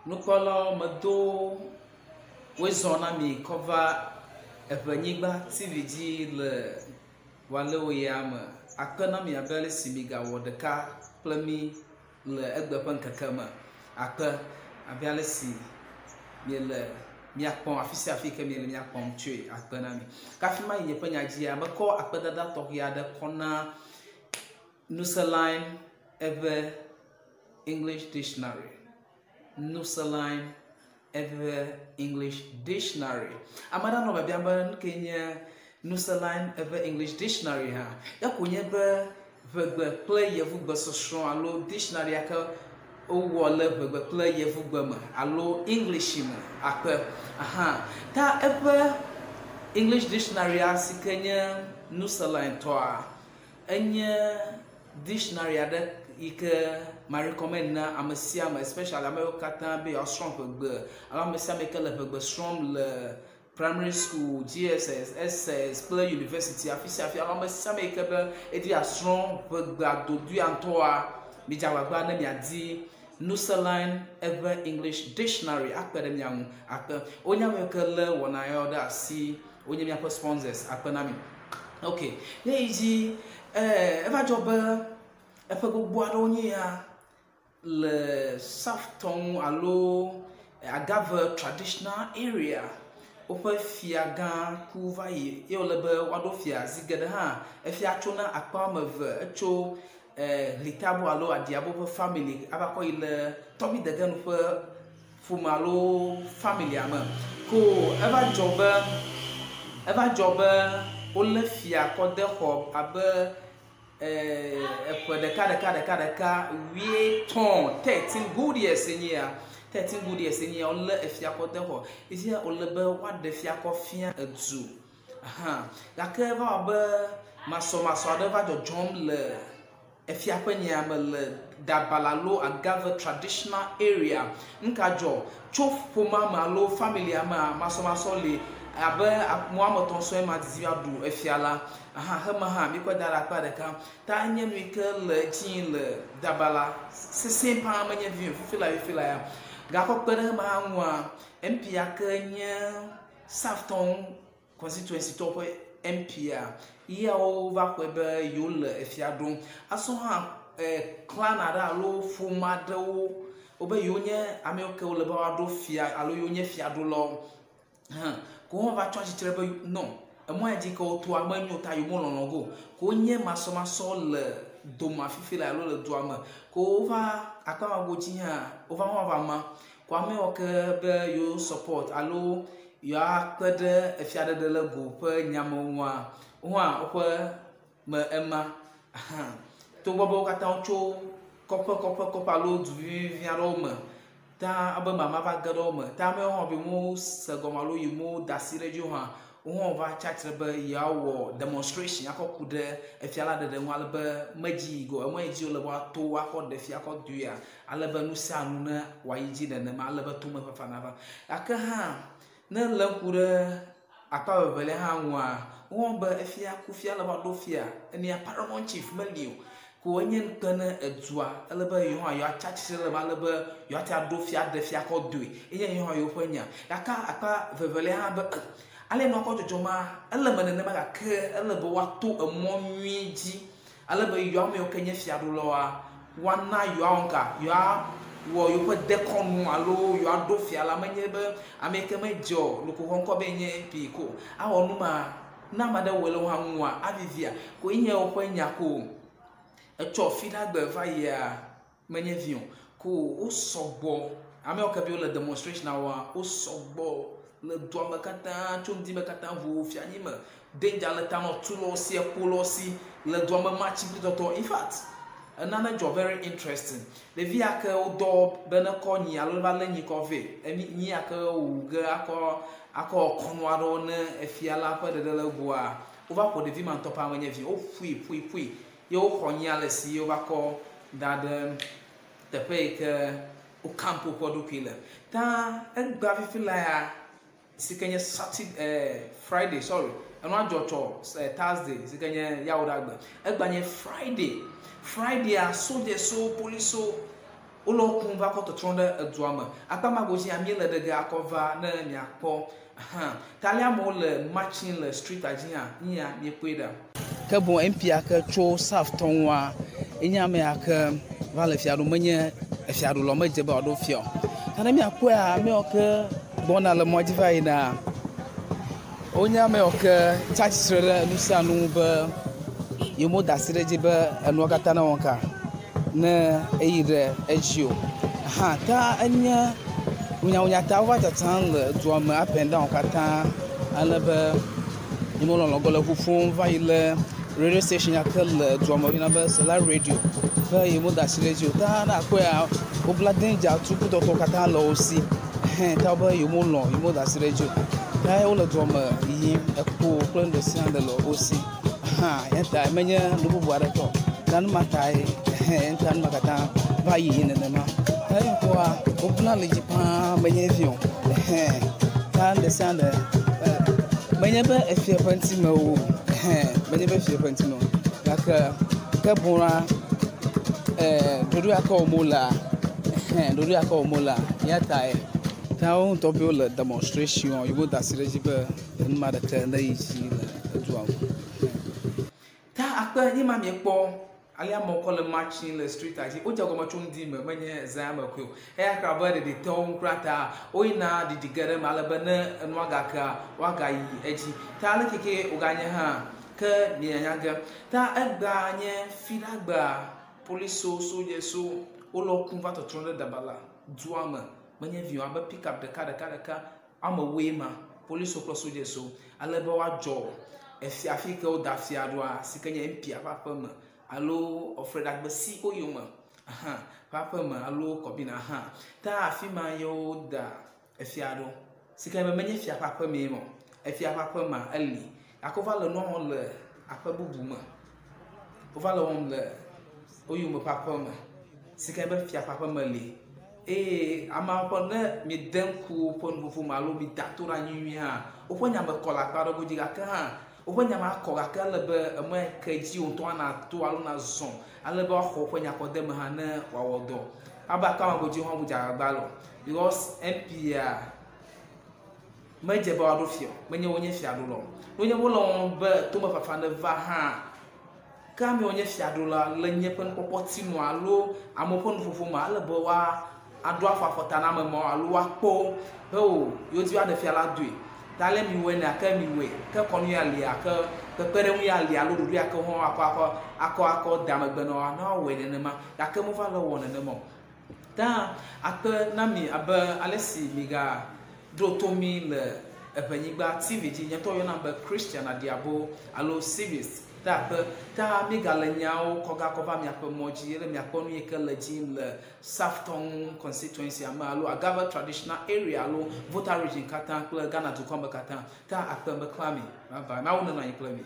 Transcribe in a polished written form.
Nukpɔlawo medo woezɔ na mi kɔ va Eŋenyigba TV dzi le walewo ya me. Akpe na mi abe ale si migawɔ ɖeka kple mí le egbe ƒe ŋkeke me. Akpe abe ale si miele mía kpɔm afi sia afi yi ke miele mía kpɔm tsoe. Akpe na mi. Ke hafi mayi nye ƒe nya dzia, mekɔ akpedada tɔxɛ aɖe kɔ na Nuseline eƒe English Dictionary. Nuseline eƒe English Dictionary. Ame aɖe anɔ biabiam be nu kae nye Nuseline eƒe English Dictionary hã. Ya ko nye be ʋegbe kple yevugbe sɔsrɔ̃ alo dictionary ya ke wowɔ le ʋegbe kple yevugbe me alo English me akpe. Aha. Ta eƒe English Dictionary si ke nye Nuseline tɔa enye dictionary aɖe yi ke ma recommend na ame sia ame especially ame yiwo katã be yewoasrɔ̃ ʋegbe alo ame sia ame yi ke le ʋegbe srɔ̃m le primary school, GSS, SS kple university afi sia afi alo ame sia ame yi ke be edi yeasrɔ̃ ʋegbe adodoea ŋutɔa, midze agbagba ne miadi Nuseline eƒe English dictionary akpe ɖe mia ŋu akpe. Wonye ame yiwo ke lé wɔna yawo ɖe asi, wonye míaƒe sponsors akpe na mi. Ok, ne yi dzi eh, eva dzɔ be eƒe gbogbo aɖewo nye ya le South-tɔwo alo Agave traditional area woƒe fiagã ku va yi ye wòle be woaɖo fia. Zi geɖe hã efia tsona akpa woame eve. Etso eh, Hlitabo alo Adiabo ƒe family ava kɔ yi le Tɔgbidegenu ƒe ƒome alo familia me. Ko eva dzɔ be eva dzɔ be wolé fia kɔ de xɔ abe eƒe ɖeka ɖeka ɖeka ɖeka wuietɔ̃, 13 good years enye ya. 13 good years enye ya wolé efia kɔ de xɔ. Efia wòle be woaɖe fia kɔ fia edu. Aha. Gake eva wɔ abe masɔmasɔ aɖe va dzɔdzɔm le efia ƒe nya me le Dabala alo Agave traditional area. Nu ka dzɔ? Tso ƒomea me alo familia mea, masɔmasɔ li abe ame woame etɔ̃ sɔe ma didi be yeaɖu efia la. Aha xeme hã míkɔe da ɖe akpa ɖeka. Ta enye nu yi ke le edzi yim le Dabala sesẽ paa menye vi o fifi la fifi la ya. Gakɔ kpe ɖe ema hã ŋua, MP ya ke nye South-tɔwo constituency tɔwo ƒe MP-a, yawo va xɔe be yewole efia ɖom. Azɔ hã e clan aɖe alo ƒome aɖewo wobe yewonye ame yiwo ke wole be woaɖo fia alo yewonye fiaɖulawo hã. Ke wohã va tsi atsitre be nɔ emɔ ya dzi ke wotoa menyo ta yewome lɔlɔ ge o. Ke wonye masɔmasɔ le dome fifi laa alo le dua me. Ke wova akpa ma godzi hã wova hã va ma. Ko ame yiwo ke be yewo support alo yewoakpe ɖe efiaɖeɖe le go ƒe nyame ŋua, wohã woƒe me ema. Ahan. Togbɔ be wo katã wotso kɔƒe kɔƒe kɔƒe alo du vivivi aɖewo me ta ebe mama va ge ɖe wo me. Ta ame yiwo hã be womese gɔme alo yewoda asi ɖe edzi o hã, wohã wova tsi atsitre be yewoawɔ demonstration akɔ ku ɖe efia la ɖeɖe ŋu ale be medzi yi ge o. Emɔ yi dzi wole be woato akɔ ɖe fia akɔ doea ale be nu sia nu ne wòayi dzi nenema ale be tomefafa nava. Gake hã ne lé ŋku ɖe akpa vevelia hã ŋua, wowɔ be efia kufia le va ɖo fia enia paramount chief meli o. Ko enye ŋukpe ne edua ele be yewo hã yewoatsi atsitre le eme ale be yewoate aɖo fia aɖe fia kɔ doe. Enye yewo hã yewoƒe nya. Gake akpa vevelia hã be ale nua kɔ dzɔdzɔma ele eme nenema gake ele be woato emɔ nyui dzi ale be yewoa ame yiwo ke nye fiaɖulawoa woana yewoawɔ nuka? Yewoawɔ yewoƒe dekɔnu alo yewoaɖo fia la menye be ame yi ke medze o loko xɔ ŋkɔ be yenye MP ko awɔ nu ma. Ne ame aɖe wɔe le wo hã ŋua avivia ko enye woƒe nya ko. Etsɔ fiɖagbe va yia menye vi o ko wo sɔgbɔ. Ame yiwo ke be wole demonstration wɔa wo sɔgbɔ le dua me katã tso ŋdi me katã ʋu fia anyi me. Danger le ta nɔ tu le wo si, ekpo le wo si le dua me matsi kple tɔtɔ. In fact, enane dzɔ very interesting. Ɖevi ya ke wodɔ be ne kɔ nyi alo va lé nyi kɔ vɛ. Emi nyi ya ke wowu ge akɔ akɔ kɔnu aɖewo ne efia la ƒe ɖeɖe le goa, wova ƒo ɖevi ma ŋutɔ ƒe ame nye vi. Woƒoe ƒoe ƒoe ye woxɔ nyia le si ye wova kɔ da ɖe teƒe yi ke wo camp woƒe ɖokui le. Ta egbea fifi la ya si ke nye Saturday, Friday, sorry, enua dzɔ tsɔ Thursday si ke nye Yawoɖagbe. Egbea nye Friday. Friday-a soldiers-wo, police-wo. Wole wo kum va kɔ tɔtrɔm ɖe edua me. Akpa ma godzia míele ɖe ge akɔ va ne miakpɔ. Ahan. Ta ale amewo le marching le streetia dzi hã, nuya míekpɔe ɖa. Ke boŋ MP ya ke tso South tɔ ŋua, enye ame ya ke va le fia ɖum. Menye efiaɖulɔ medze be wòaɖo fia o. Ta ne míakpɔea, ame yawo ke gbɔna le mɔ dzi va yina, wonye ame yawo ke tsi atsitre ɖe nu sia nu ŋu be yewoda asi ɖe edzi be enua katã newɔ ka ne eyi ɖe edzi o. Hã ta enye wunyawonya ta wova tsatsam le dua me up and down katã ale be yewo lɔlɔ le ŋu ƒom va yi le radio station ya ke le dua me woyɔna be Solar Radio be yewoda asi ɖe edzi o. Ta ne akpɔea wobla danger tukutɔtɔwo katã le wo si. Hɛn ta wobe yewolɔ̃ yewoda asi ɖe edzi o. Ta wole dua me yim ekpo kple nu ɖe sia ɖe le wo si. Hã ya ta menye nu bubu aɖeke o. Ta nu ma tae hɛn ta nu ma katã va yi nenema. Ta ye ŋkɔa wobla ali dzi paa menye vi o. Hɛn ta nu ɖe sia ɖe menye be efia ƒe ŋutime o. Hɛn menye be efia ƒe ŋutime o. Gake ke boŋ la ɖoɖo ya ke wɔm wolea hɛn ɖoɖo ya ke wɔm wolea ya tae. Ta wo ŋutɔ be wole demonstration wɔm yewoda asi ɖe edzi be enu ma ɖeke ne yi dzi le edua me. Ta akpe nye ma miekpɔ ale amewo kɔ le marching le street dzi. Wodze egɔme tso ŋdi me menye zã me koe o. Eya kura be ɖeɖi te wo ŋu kura ta woyina ɖiɖi ge ɖe eme ale be ne enua gakea woagayi edzi. Ta ale keke woganye hã ke mianya ge. Ta egbea nye fiɖagbea polisiwo, sodzesiwo wole wo kum va tɔtrɔm ɖe Dabala dua me. Menye vi o abe pickup ɖeka ɖeka ɖeka woame ewoe ma. Polisiwo kple sodzesiwo ale be woadzɔ efia fi ke woda fia ɖoa si ke nye MP ƒe aƒeme alo Alfred Agbesi oyome hã ƒe aƒeme alo Kɔbina hã. Ta afi ma ye woda efia ɖo si ke be menye fia ƒe aƒemee ma o. Efia ƒe aƒemea eli gake wova le nua wɔm le aƒe bubu me. Wova le wɔm le oyome ƒe aƒeme si ke be fia ƒe aƒeme li eye ameawo ƒe ne miede ŋku woƒe nuƒoƒo me alo mida to ɖe anyi nyuie hã woƒe nya me kɔ le akpa aɖe godzi gake hã woƒe nya ma kɔ gake ele be emɔ yi ke dzi wo ŋutɔ nato alo nazɔ ale be woaxɔ woƒe nya kɔ de eme hã ne wòawɔ dɔ. Abe akpa ma godzi hã wodze agbagba le o because MP ya medze be woaɖo fia o. Menye wonye fiaɖula o. Ne wonye wole wɔm be tomefafa neva hã ke amewo nye fiaɖula le nye ƒe nukpɔkpɔ tinu alo amewo ƒe nuƒoƒo me ale be woa aɖo afɔ afɔta na ame mawo alo woakpɔ be o yewo dzi woaɖe fia la doe. Ta ale miwɔe nea ke miwɔe ke kɔnu ya lia ke kpekpeɖeŋu ya lia alo ɖoɖo ya ke hã akɔ akɔ akɔ akɔ da megbe na woa ne woawɔe nenema gake meva le wɔ nenema o. Ta akpe na mi abe ale si miga ɖo to mi le Eʋenyigba TV dzi. Nye ŋutɔ woyɔnam be Christian Adiabo alo Series. Ta akpe ta migale nyawo kɔ gakɔ va miaƒe mɔ dzi eye miakpɔ nu yi ke le dzi le South Tongu constituency me alo Agave traditional area alo Volta region katã kple Ghana dukɔ me katã. Ta akpe mekla mi. Bye bye. Mawu nenɔ anyi kple mi.